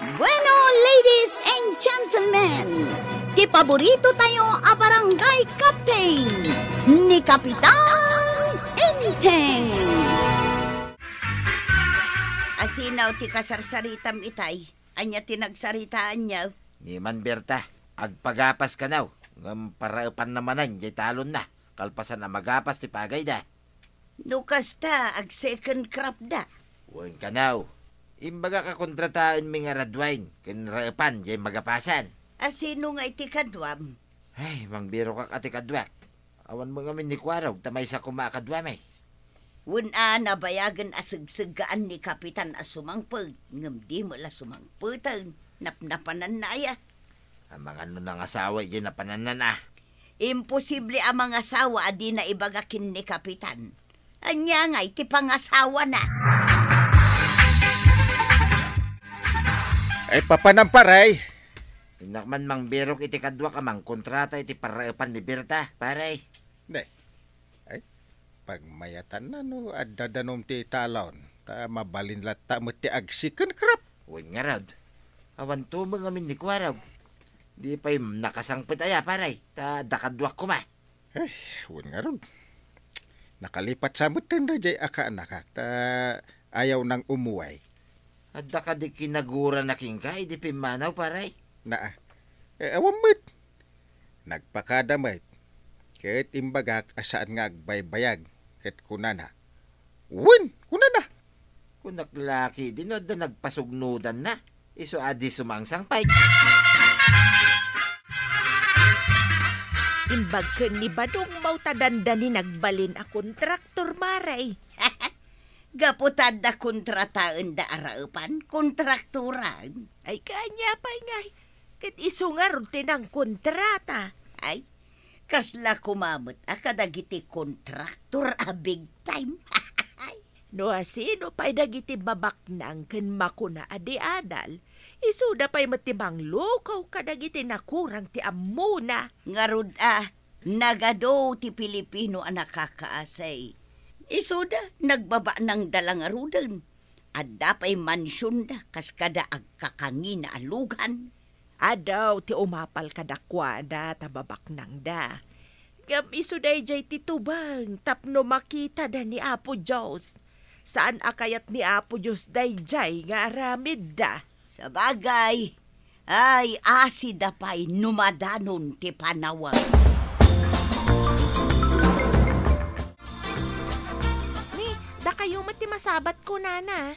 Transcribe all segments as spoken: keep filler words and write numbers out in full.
Bueno, ladies and gentlemen, ti paborito tayo a barangay captain, ni Kapitan Enteng. Asino ti kasarsaritam itay? Ania ti nagsaritaanyo? Ni man Berta, agpagapas kanaw, ngem paraepanna manen jay talonna, kalpasan a magapas ti pagayda. No kasta, ag-second crop da. Wen kanaw, imbagak a kontrataenmi nga raduain ken raepan jay magapasan. Asino nga iti kaduam? Ay, mangbirokak a ti kaduak. Awan mo ngamin ni Kuarog, ta maysa koma a kaduami. Wen a, nabayagen a segseggaan ni Kapitan a sumangpet, ngem di met la sumangpeten, napnapananna aya. Amangan no nangasawa idiay napanannan a. Imposible a mangasawa a dina ibaga ken ni Kapitan. Ania ngay ti pangasawana? Ay, papanam, pare. Innak man mangbirok iti kaduak a mangkontrata iti paraepan ni Berta, pare. Ne. Ay, pagmayatanna no adda danum ti talon, ta mabalin latta met ti ag-second crop. Wen ngarud, awan tumeng amin ni Kuarog. Di pay nakasangpet aya, pare, ta adda kaduak koma. Ay, wen ngarud. Nakalipat sa metten dayjay a kaanakak, ta ayaw nang umuway. Adda kadi kinagurana kenka idi pimmanaw, pare? Naa. Eh, awan met. Nagpakada met. Ket imbagak a saan nga agbaybayag. Ket kunana, "Wen," kunana. Kunak la ketdi no adda nagpasugnodanna. Isu a di sumangsangpet. Imbag ken ni Badong, maw ta dandani nagbalin a kontraktor, pare. Gapu ta adda kontrataenda a raepan, kontraktoran. Ay, kanya pay ngay. Ket isu ngarud ti nangkontrata. Ay, kasla koma met a kadagiti kontraktor a big time. No asino pay dagiti babaknang ken makuna a di adal, isuda pay met ti manglukaw kadagiti nakurang ti ammona. Ngarud a, nagadu ti Pilipino a nakakaasay. Isuda, nagbabaknangda la ngaruden. Adda pay mansionda kas kada agkakangina a lugan. Adu ti umapal kadakuada ta babaknangda. Ngem isu dayjay ti tubeng tapno makitada ni Apo Dios. Saan a kayat ni Apo Dios dayjay nga aramidda. Sabagay, ay, asida pay no madanon ti panawen. Ni, dakayo met ti masabat kunana.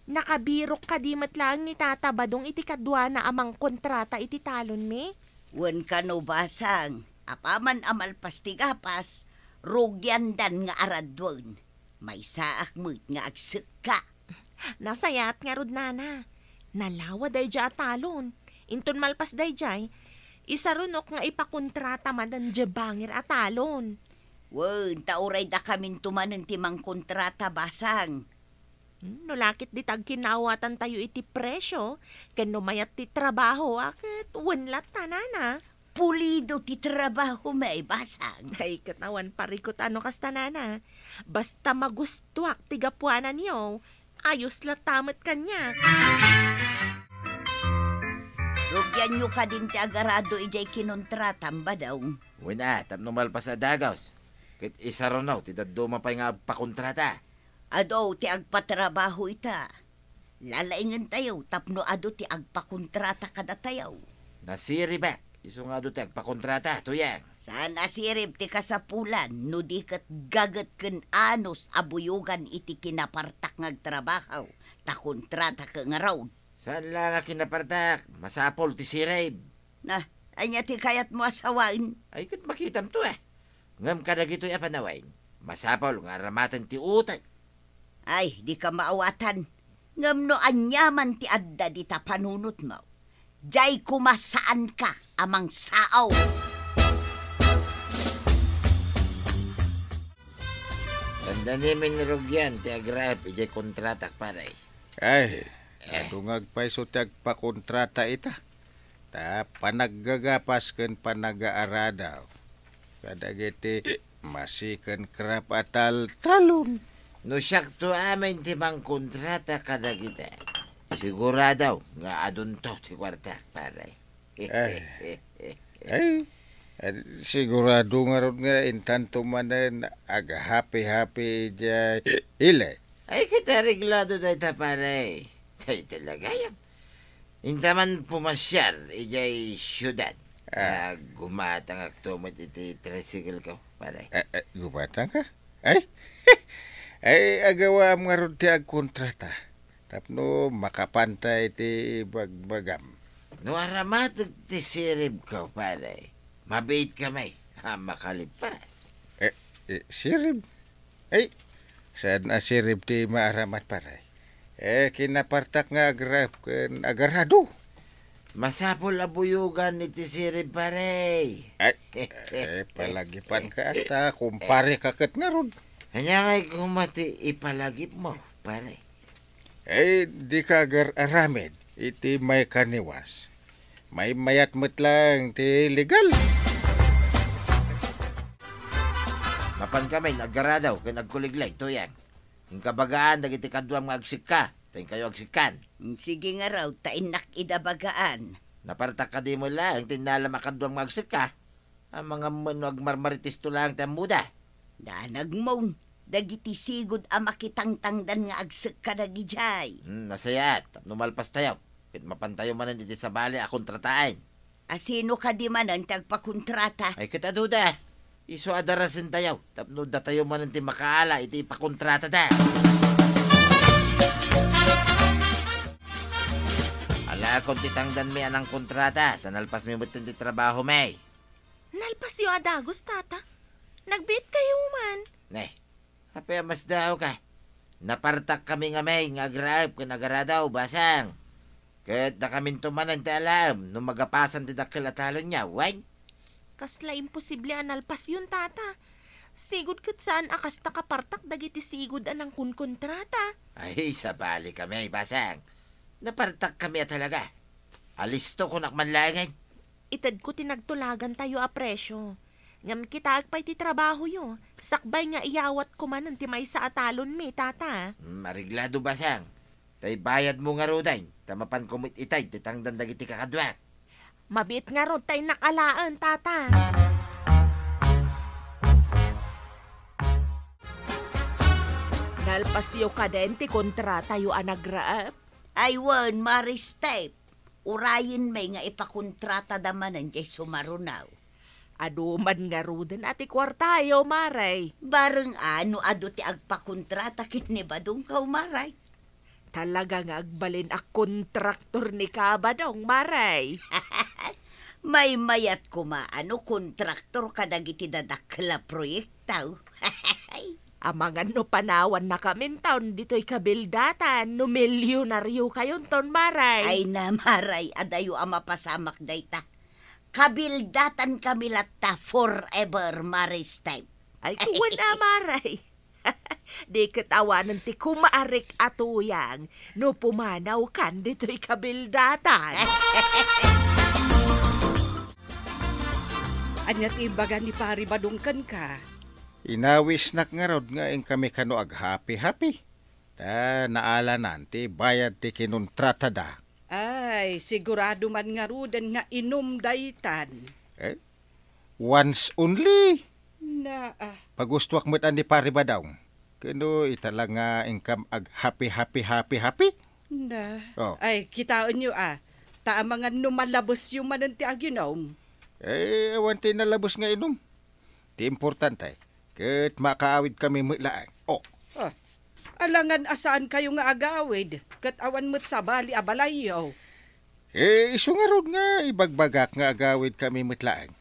Nakabirok kadi met laeng ni Tata Badong iti kaduana a mangkontrata iti talonmi? Wen kano, Basang, apaman a malpas ti gapas, rugiandan nga araduen. Maysaak met nga agsekka. Nasayaat ngarud, nana. Nalawa daydiay a talon. Inton malpas daydiay, isarunok nga ipakontrata manen diay bangir a talon. Wen, ta uray dakaminto manen ti mangkontrata, Basang. Hmm, no lakit dita agkinnawatantayo iti presio, ken no mayat ti trabaho, a ket wen latta, nana. Pulido ti trabahomi, Basang. Ay, ket awan parikut a no kasta, nana. Basta magustuak ti gapuananyo, ayos latta met kaniak. Rugianyo kadin ti agarado idiay kinontratam, Badong. Wen a, tapno malpas a dagus. Ket isarunok ti dadduma pay nga agpakontrata. Adu ti agpatrabaho ita. Lalaingentayo tapno adu ti agpakontrata kadatayo. Nasiribak, isu nga adu ti agpakontrata, Tuyang. Saan a sirib ti kasapulan no di ket gaget ken anus a buyogan iti kinapartak nga agtrabaho, ta kontrata ket ngarud. Saan la nga kinapartak, masapul ti sirib. Na, ania ti kayatmo a sawen? Ay, ket makitamto, eh. Ngem kadagitoy a panawen, masapul nga aramaten ti utang. Ay, dika maawatan. Ngem no aniaman ti adda dita panunotmo, diay koma saanka a mangsao. Dandani, rugian ti agraep idiay kontratak, pare. Ay, eh, adu nga agpayso ti agpakontrata ita. Ta panaggagapas ken panagaaradaw kadagiti masiken krap a taltalon. No siakto amin ti mangkontrata kadagita, Sigurado nga adunto ti kuarta, pare. Ay. Ay, ay, sigurado ngarud nga intanto manen aghappy-happy idiay Ile. Ay, ket areglado dayta, pare. Tay talaga yan. Inta man pumasiar idiay siudad. Ah. Ah, gumatangakto met iti tricycle ko, pare. Eh, eh, gumatang ka? Ay, ay, agawaam ngarud ti agkontrata tapno makapanta iti bagbagam. No aramateg ti sirib ko, pare, mabiit kami a makalippas. Eh, eh, sirib? Ay, saan a sirib ti maaramat, pare? Eh, kinapartak nga agraep ken agarado. Masapul a buyogan iti sirib, pare. Ay, eh, palagipan ka ata, kumpare ka ket ngarud. Ania ngay koma ti ipalagipmo, pare? Eh, dika agar-aramid iti maikaniwas. Maymayat met laeng ti legal. Mapan kami, naggaradaw ken agkuliglig, Tuyang. Inka bagaan dagiti kaduam nga agsikka, ta inkayo agsikkan. Sige ngarud, ta innak ida bagaan. Napartak kadi met laeng ti innalam a kaduam nga agsikka? Amangan met no agmarmaritesto laeng ti ammoda. Danagmon, dagiti sigud a makitangtangdan nga agsekka dagidiay. Hmm, nasayaat, tapno malpastayo, ket mapantayo manen iti sabali a kontrataen. A sino kadi manen ti agpakontrata? Ay, ket aduda. Isu a darasentayo, tapno datayo manen ti makaala iti ipakontratada. Alakon ti tangdanmi a nangkontrata, ta nalpasmi metten ti trabahomi. Nalpasyo a dagus, tata? Nagbiitkayo man. Ne, apay a masdaawka? Napartak kami nga may nga agraep ken agaradaw, basang. Ket dakaminto manen ti alaem no magapasan ti dakkel a talonyo, wen? Kasla imposible a nalpasyon, tata. Sigud ket saan a kasta kapartak dagiti sigud a nangkonkontrata. Ay, sabali kami, basang. Napartak kami a talaga. Alisto kunak man laengen. Itedko ti nagtulagantayo a presio. Ngem kitaek pay ti trabahoyo, sakbay nga iyawatko manen ti maysa a talonmi, tata. Hmm, areglado, basang. Tay bayadmo ngaruden, ta mapanko met itay ti tangdan dagiti kakaduak. Mabiit ngarud ta innak alaen, tata. Nalpasyo kaden ti kontratayo a nagraep? Ay wen, Mare Step. Urayenmi nga ipakontratada manen diay sumarunaw. Adu man ngaruden a ti kuartayo, Mare. Bareng a no adu ti agpakontrata ken ni Badong kaw, Mare. Talaga nga agbalin a kontraktor ni Kabadong, Mare. Maymayat koma a no kontraktor kadagiti dadakkel a proyekto. Amangan no panawannakaminton ditoy kabildatan no milyonaryo kayonton, Mare. Ay na, Mare, adayo a mapasamak dayta. Kabildatankami latta forever, Mare Step. Ay, kuwen a, Mare. Di ket awanen ti kumarik a tuyang no pumanawkan ditoy kabildatan. Ania ti ibaga ni Pari Badong kenka? Inawisnak ngarud nga inkami kano aghappy-happy. Ta naalanan ti bayad ti kinontratada. Ay, sigurado man ngaruden nga inum daytan. Eh? Once only? Naa. Pagustoak met a ni Pari Badong. Kano ita la nga inkam aghappy-happy-happy-happy? Na. Oh. Ay, kitaenyo a. Ta amangan no malabesyo manen ti aginum. Eh, awan ti nalabes nga inum. Ti importante, ket makaawidkami met laeng. Oh. Ah, alangan a saankayo nga agawid, ket awan met sabali a balayyo. Eh, isu ngarud nga ibagbagak nga agawidkami met laeng.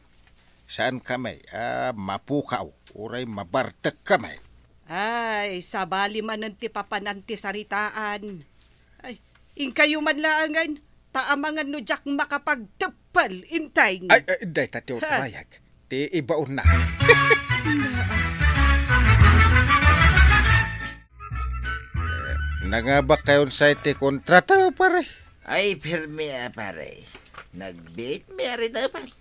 Saankami a mapukaw, uray mabartekkami. Ay, sabali manen ti papanan ti saritaan. Ay, inkayo man laengen, ta amangan no diak makapagteppel, inteng. Ay, ay, dayta ti Ha? utmayag. Ti ibaonna. Eh, nangabak kayon say ti kontrata, pare? Ay, pirmi a, pare. Nagbiit mi a rin, a, pare.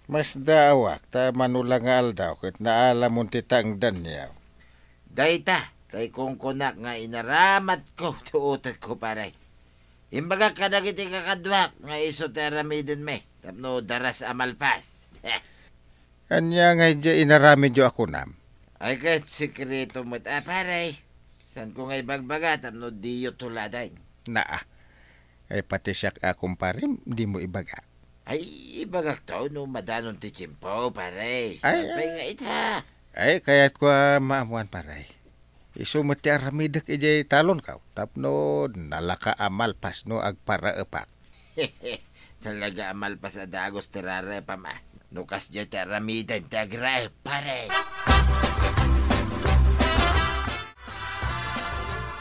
Masdaawak, ta manula nga aldaw, ket naalamon ti tangdanyo. Dayta, tay kunkunak nga inaramatko ti utekko, pare. Imbagak kadagiti kakaduak nga isu ti aramidenmi tapno daras a malpas. Ania nga idiay inaramidyo a kunam? Ay, ket sekreto met a, pare. Saanko nga ibagbaga tapno diyo tuladen. Naa. Ay, pati siak a kumparem, dimo ibaga. Ay, ibagakto no madanon ti tiempo, pare. Ay, sapay ay. Nga ita. Ay, kayatko a maammuan, pare. Isu met ti aramidek idiay talonko tapno nalaka a malpas no agparaepak. Talaga a malpas a dagus ti raraepam, a. No kasdiay ti aramiden ti agraep, pare.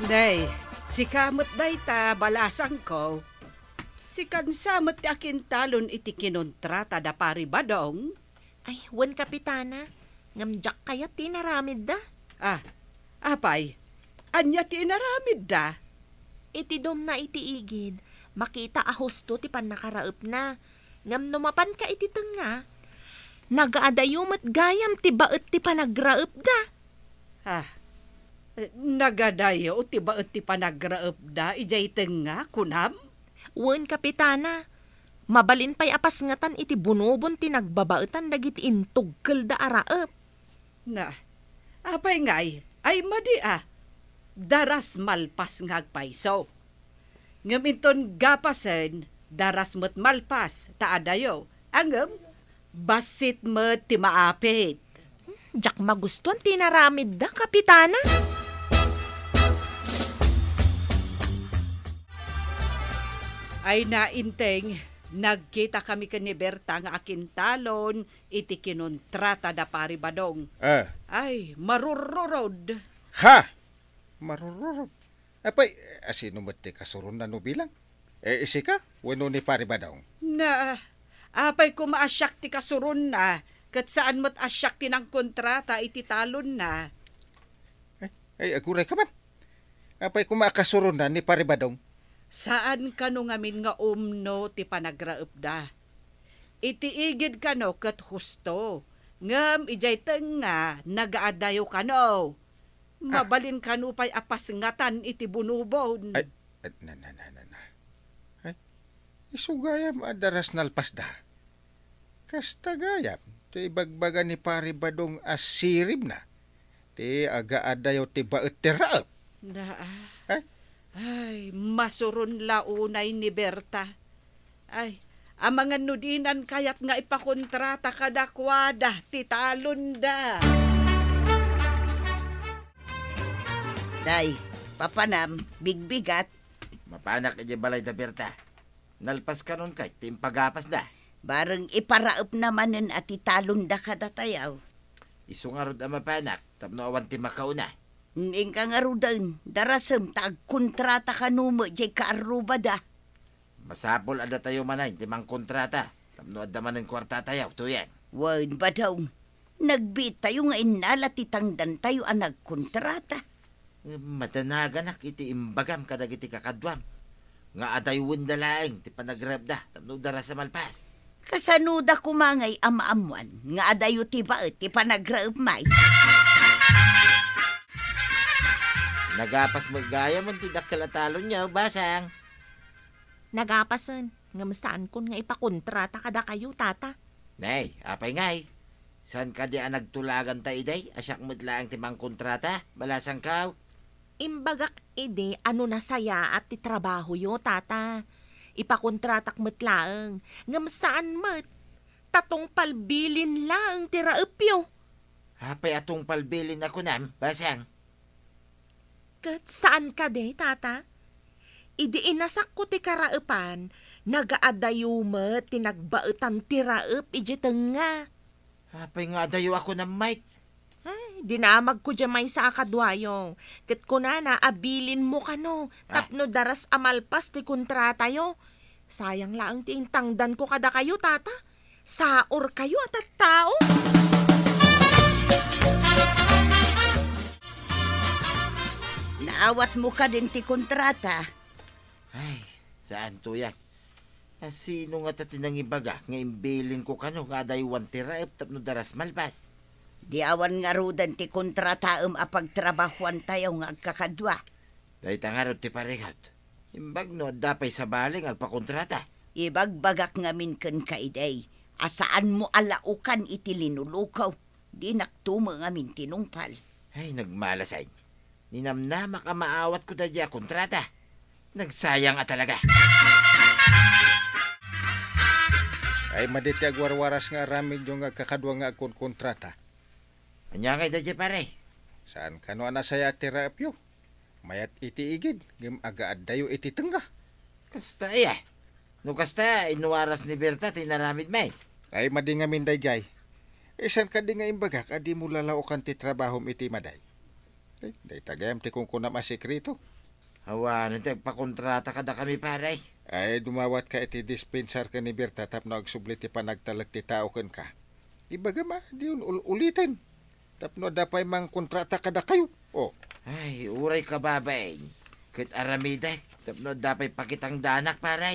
Nay, sika met dayta, balasangko. Sikan sa met ti akintalon iti kinontrata da Pari Badong? Ay, wen, Kapitana. Ngem diak kayat ti inaramidda. Ah, apay, ania ti inaramidda? Iti dumna iti igid, makita a husto ti pannakaraepna. Ngem no mapanka iti tengnga, nagaadayo met gayam ti baet ti panagraepda. Ah, nagadayo ti baet ti panagraepda idiay tengnga, kunam? Wen, Kapitana. Mabalin pay a pasngatan iti bunobon ti nagbabaetan dagiti intugkelda a raep. Na, apay ngay, ay madi a, daras malpas nga agpayso. Ngem inton gapasen, daras met malpas, ta adayo, a ngem, bassit met ti maapit. Diak magustuan ti inaramidda, Kapitana. Ay, nainteng, nagkitakami ken ni Berta nga akintalon iti kinontrata da Pari Badong. Ah. Ay, marururod. Ha? Marururod? Apay, asino met ti kasuronna no bilang? Eh, isika? Wenno ni Pari Badong? Na, apay koma a siak ti kasuronna, ket saan met a siak ti nangkontrata iti talonna. Ay, ay, aguray ka man. Apay koma a kasuronna ni Pari Badong? Saan kano ngamin nga umno ti panagraepda. Iti igid kano ket husto, ngem idiay tengnga nagaadayo kano. Ah. Mabalin kano pay a pasngatan iti bunobon. Ay, ay, na, na, na, na, na. Ay, isu gayam a daras nalpasda. Kasta gayam ti ibagbaga ni Pari Badong a siribna ti agaadayo ti baet ti raep. Naa. Eh? Ay, masuron la unay ni Berta. Ay, amangan no dinan kayat nga ipakontrata kadakuada ti talonda. Day, papanam, bigbigat. Mapanak idiay balay da Berta. Nalpas kanon kay ti impagapasda. Bareng iparaepna manen a ti talonda kadatayo. Isu ngarud a mapanak tapno awan ti makauna. Inka ngaruden, darasem ta agkontrata kano met diay kaarrubada. Masapul a datayo manen ti mangkontrata tapno adda manen kuartatayo, Tuyang. Wen, Badong. Nagbiittayo nga innala ti tangdantayo a nagkontrata. Madanaganak iti imbagam kadagiti kakaduam nga adayowenda laeng ti panagraepda tapno daras a malpas. Kasanoda koma ngay a maammuan nga adayo ti baet ti panagraepmi? Nagapas met gayam ti dakkel a talonyo, Basang. Nagapasen, ngem saankon nga ipakontrata kadakayo, Tata. Nay, apay ngay? Saan kadi a nagtulaganta idi a siak met laeng ti mangkontrata, balasangko? Imbagak idi a no nasayaat ti trabahoyo, Tata. Ipakontratak met laeng, ngem saan met. Ta tungpal bilin laeng ti raepyo. Apay a tungpal bilin a kunam, Basang? Ket saan kadi, Tata? Idi inasakko ti karaepan, nagaadayo met ti nagbaetan ti raep idiay tengnga. Apay nga adayo a kunam, Mike? Ay, dinamagko diay maysa a kaduayo. Ket kunana a bilinmo kano, ah, tapno daras a malpas ti kontratayo. Sayang laeng ti intangdanko kadakayo, Tata. Saorkayo a tattao. Naawatmo kadin ti kontrata? Ay, saan, Tuyang. A, sino ngata ti nangibaga nga imbilinko kano nga adaywan ti raep tapno daras malpas? Di awan ngaruden ti kontrataem a pagtrabahuantayo nga agkakadua. Dayta ngarud ti parikut. Imbag no adda pay sabali nga agpakontrata. Ibagbagak ngamin kenka idi a saanmo a laukan iti linulukaw. Dinakto met ngamin tinungpal. Ay, nagmalasay. Ninamnamak a maawatko daydiay a kontrata. Nagsayang a talaga. Ay, madi ti agwarwaras nga aramidyo nga agkakadua nga agkonkontrata. Ania ngay daydiay, pare? Saan kano a nasayaat ti raepyo? Mayat iti igid, ngem agaaddayo iti tengnga. Kasta aya? No kasta, inwaras ni Berta ti inaramidmi. Ay, madi ngamin daydiay. Isan kadi nga imbagak a dimo lalaukan ti trabahom iti madi? Ay, dayta gayam ti kunkunam a sekreto. Awanen ti agpakontrata kadakami, pare. Ay, dumawatka iti dispensar ken ni Berta tapno agsubli ti panagtalek ti tao kenka. Ibagam a, diyon ul-, uliten. Tapno adda pay mangkontrata kadakayo. Oh. Ay, uray kababain. Ket aramidek, tapno adda pay pakitangdanak, pare.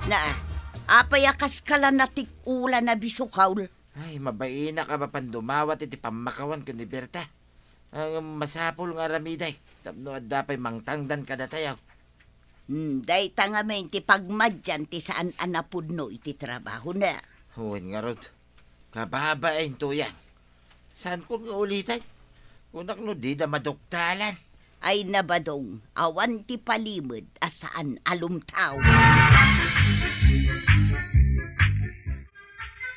Na, apay a kaskala natik-ulan a bisukaw? Ay, mabainak a mapan dumawat iti pammakawan ken ni Berta. Ang masapul nga aramidek, tapno adda pay mangtangdan kadatayo. Hmm, dayta ngamin ti pagmadian ti saan a napudno iti trabahona. Wen ngarud, kababain, Tuyang. Saankon nga uliten? Kunak no dida maduktalan. Ay, Nabadong, awan ti palimed a saan a lumtaw.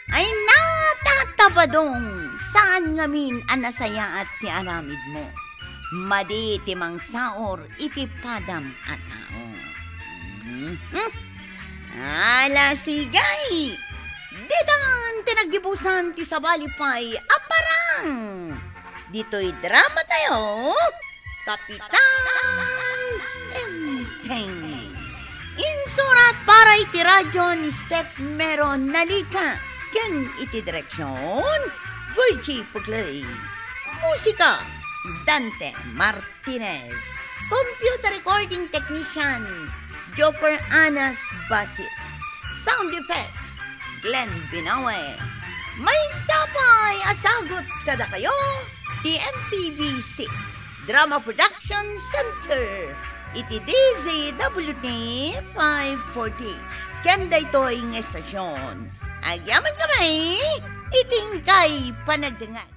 Ay, Nata, Nabadong, saan ngamin a nasayaat ti aramidmo? Madi ti mangsaor iti padam a tao. Mhm. Ala, sige. Ditan ti naggibusan ti sabali pay a parang. Ditoy dramatayo, Kapitan Enteng. Insurat para iti radyo ni Steph Mero Nalica ken iti direksyon, Virgie Pugley. Musika, Dante Martinez. Computer recording technician, Joffer Anas Basit. Sound effects, Glenn Binawe. Maysa pay a sagut kadakayo ti M P B C Drama Production Center iti D Z W T five forty. Ken daytoy nga estasyon, agyaman kami iti inkay panagdengngeg.